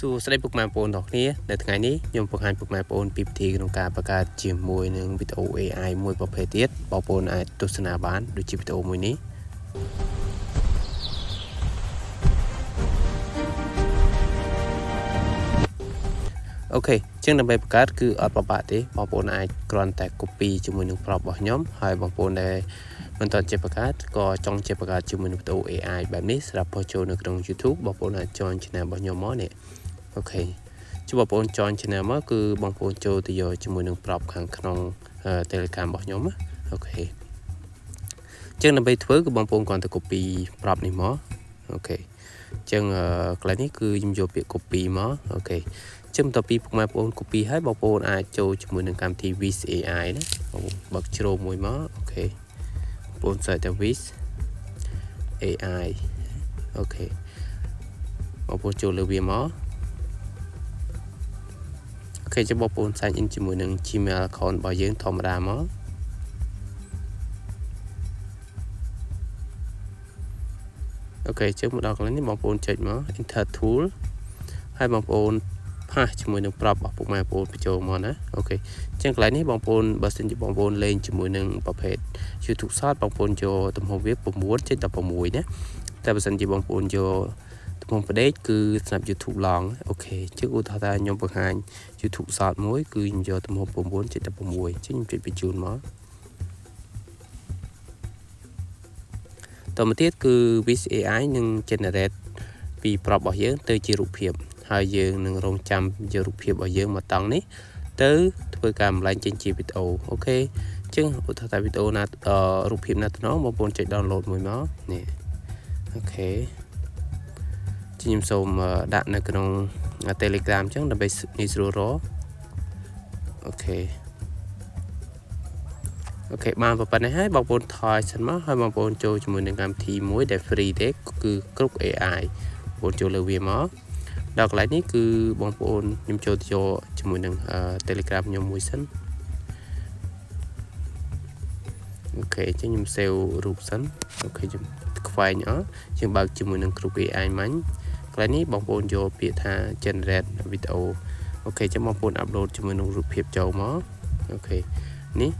សួស្តីពុកម៉ែបងប្អូនទាំងគ្នានៅថ្ងៃនេះខ្ញុំបង្ហាញពុកម៉ែបងប្អូនពីវិធីក្នុងការបង្កើតជាមួយនឹងវីដេអូ AI មួយប្រភេទទៀតបងប្អូនអាចទស្សនាបានដូចជាវីដេអូមួយនេះOK ជាងដើម្បីបង្កើតគឺអត់ពិបាកទេបងប្អូនអាចគ្រាន់តែ copy ជាមួយនឹង prompt របស់ខ្ញុំហើយបងប្អូនដែលមិនទាន់ចេះបង្កើតក៏ចង់ចេះបង្កើតជាមួយនឹងវីដេអូ AI បែបនេះសម្រាប់post ចូលនៅក្នុង YouTube បងប្អូនអាច join channel របស់ខ្ញុំមកនេះOK ជួបបងប្អូន join channel មកគឺបងប្អូនចូលទៅយកជាមួយនឹង prompt ខាងក្នុង Telegram របស់ខ្ញុំណាOK ចឹងដើម្បីធ្វើគឺបងប្អូនគ្រាន់តែ copy prompt នេះមក OK ចឹងកន្លែងនេះគឺខ្ញុំយកពាក្យ copy មក OK ចឹងបន្ទាប់ពីពុកម៉ែបងប្អូន copy ហើយបងប្អូនអាចចូលជាមួយនឹងកម្មវិធី Whisk AI ណាបងបើកជ្រោមមួយមក OK បងប្អូន search តែ Whisk AI OK បងប្អូនចូលលើវាមក OK ចាំបងប្អូន sign in ជាមួយនឹង Gmail account របស់យើងធម្មតាមក OK ជើងមកដល់កន្លែងនេះបងប្អូនចុចមក enter tool ហើយបងប្អូន paste ជាមួយនឹង prompt របស់ពុកម៉ែបងប្អូនបញ្ចូលមកណាOK អញ្ចឹងកន្លែងនេះបងប្អូនបើសិនជាបងប្អូនលេងជាមួយនឹងប្រភេទ YouTube Short បងប្អូនយកទំហំវា9.16ណាតែបើសិនជាបងប្អូនយកទំហំផ្ដេកគឺសម្រាប់ YouTube long OK ជឹកឧទាហរណ៍ថាខ្ញុំបង្ហាញ YouTube Short មួយគឺខ្ញុំយកទំហំ9.16អញ្ចឹងខ្ញុំចុចបញ្ជូនមកតមកទៀតគឺ Whisk AI នឹង generate ពី prompt របស់យើងទៅជារូបភាពហើយយើងនឹងរងចាំយករូបភាពរបស់យើងមកតង់នេះទៅធ្វើការបំលែងចេញជាវីដេអូOK អញ្ចឹងឧទាហរណ៍ថាវីដេអូណារូបភាពណាតំណងបងប្អូនចុច download មួយមកនេះOK ខ្ញុំសូមដាក់នៅក្នុង Telegram អញ្ចឹងដើម្បីងាយស្រួលរក OK OK បានប៉ុណ្ណេះហើយបងប្អូនថយសិនមកហើយបងប្អូនចូលជាមួយនឹងកម្មវិធីមួយដែល free ទេគឺGrok AI បងប្អូនចូលលើវាមកដល់កន្លែងនេះគឺបងប្អូនខ្ញុំចូលទៅយកជាមួយនឹង Telegram ខ្ញុំមួយសិន OK អញ្ចឹងខ្ញុំ save រូបសិន OK ខ្ញុំខ្វែងអស់យើងបើកជាមួយនឹង Grok AI មាញ់កន្លែងនេះបងប្អូនយកពាក្យថា generate video OK អញ្ចឹងបងប្អូន upload ជាមួយនឹងរូបភាពចូលមក OK នេះ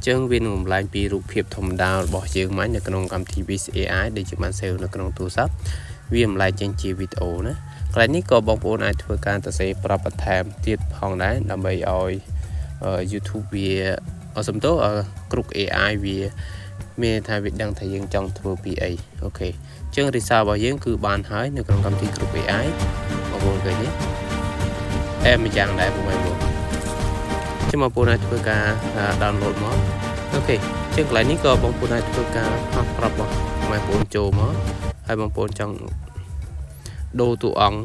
ចឹងវានឹងបំលែងពីរូបភាពធម្មតារបស់យើងមាញ់នៅក្នុងកម្មវិធី Whisk AI ដែលយើងបាន save នៅក្នុងទូរស័ព្ទវាបំលែងចេញជាវីដេអូណាកន្លែងនេះក៏បងប្អូនអាចធ្វើការសរសេរប្រាប់បន្ថែមទៀតផងដែរដើម្បីឲ្យ YouTube វាអសំទោសGrok AI វាមានថាវាដឹងថាយើងចង់ធ្វើពីអីOK អញ្ចឹង result របស់យើងគឺបានហើយនៅក្នុងកម្មវិធីGrok AI បងប្អូនឃើញទេអែមយ៉ាងដែរបងប្អូនចឹងបងប្អូនអាចធ្វើការ download មក OK ចឹងកន្លែងនេះក៏បងប្អូនអាចធ្វើការ paste prompt របស់បងប្អូនចូលមកហើយបងប្អូនចង់ដូរតួអង្គ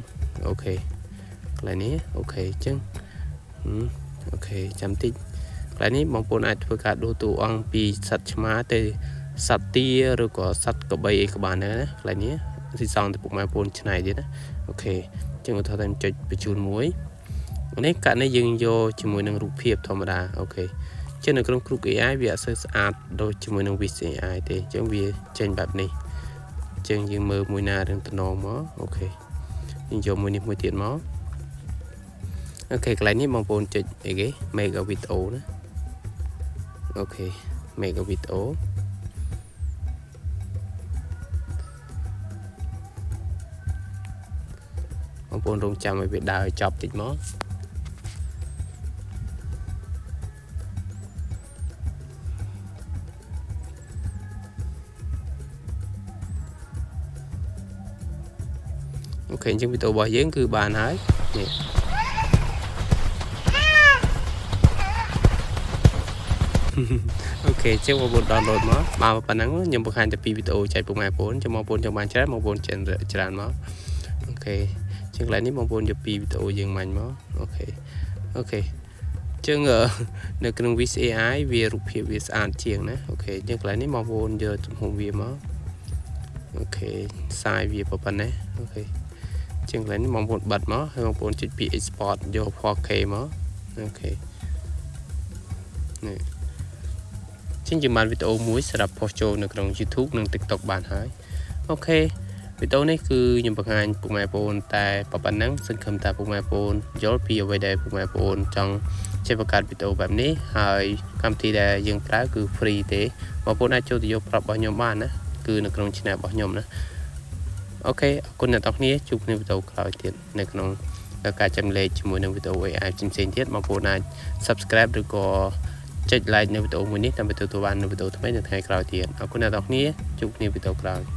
OK កន្លែងនេះOK អញ្ចឹង OK ចាំតិចកន្លែងនេះបងប្អូនអាចធ្វើការដូរតួអង្គពីសត្វឆ្មាទៅសត្វទាឬក៏សត្វក្របីអីក៏បានដែរណាកន្លែងនេះស៊ីសងទៅពុកម៉ែបងប្អូនឆ្នៃទៀតណាOK អញ្ចឹងឧទាហរណ៍ថាចុចបញ្ជូនមួយនេះករណីយើងយកជាមួយនឹងរូបភាពធម្មតាOK ចឹងនៅក្នុង Grok AI វាអត់សូវស្អាតដូចជាមួយនឹង Whisk AI ទេអញ្ចឹងវាចេញបែបនេះអញ្ចឹងយើងមើលមួយណារឿងតំណងមក OK យើងយកមួយនេះមួយទៀតមក OK កន្លែងនេះបងប្អូនចុចអីគេ make a video ណាOK make a video បងប្អូនរងចាំឲ្យវាដើរឲ្យចប់តិចមក OK អញ្ចឹងវីដេអូរបស់យើងគឺបានហើយនេះOK អញ្ចឹងបងប្អូន download មកបានប៉ុណ្ណឹងខ្ញុំបង្ហាញតែពីវីដេអូចែកពុកម៉ែបងប្អូនចាំបងប្អូនចង់បានច្រើនបងប្អូនច្រើនមក OK ជាងកន្លែងនេះបងប្អូនយកពីវីដេអូយើងមាញ់មក OK OK ចឹងនៅក្នុង Whisk AI វារូបភាពវាស្អាតជាងណាOK ចឹងកន្លែងនេះបងប្អូនយកទំហំវាមក OK size វាប៉ុណ្ណេះOK ជាងកន្លែងនេះបងប្អូនបិទមកហើយបងប្អូនចុចពី export យក 4K មក OK នេះជាងយើងបានវីដេអូមួយសម្រាប់post ចូលនៅក្នុង YouTube និង TikTok បានហើយ OK។ វីដេអូនេះគឺខ្ញុំបង្ហាញពុកម៉ែបងប្អូនតែប៉ុណ្ណឹងសង្ឃឹមថាពុកម៉ែបងប្អូនយល់ពីអ្វីដែលពុកម៉ែបងប្អូនចង់ចេះបង្កើតវីដេអូបែបនេះហើយកម្មវិធីដែលយើងប្រើគឺ free ទេបងប្អូនអាចចូលទៅយកប្រាប់របស់ខ្ញុំបានណាគឺនៅក្នុង channel របស់ខ្ញុំណាOK អរគុណអ្នកទាំងគ្នាជួបគ្នាវីដេអូក្រោយទៀតនៅក្នុងការចែករំលែកជាមួយនឹងវីដេអូ AI ផ្សេងៗទៀតបងប្អូនអាច subscribe ឬក៏ចុច like នៅវីដេអូមួយនេះដើម្បីទទួលបាននូវវីដេអូថ្មីនៅថ្ងៃក្រោយទៀតអរគុណអ្នកទាំងគ្នាជួបគ្នាវីដេអូក្រោយ។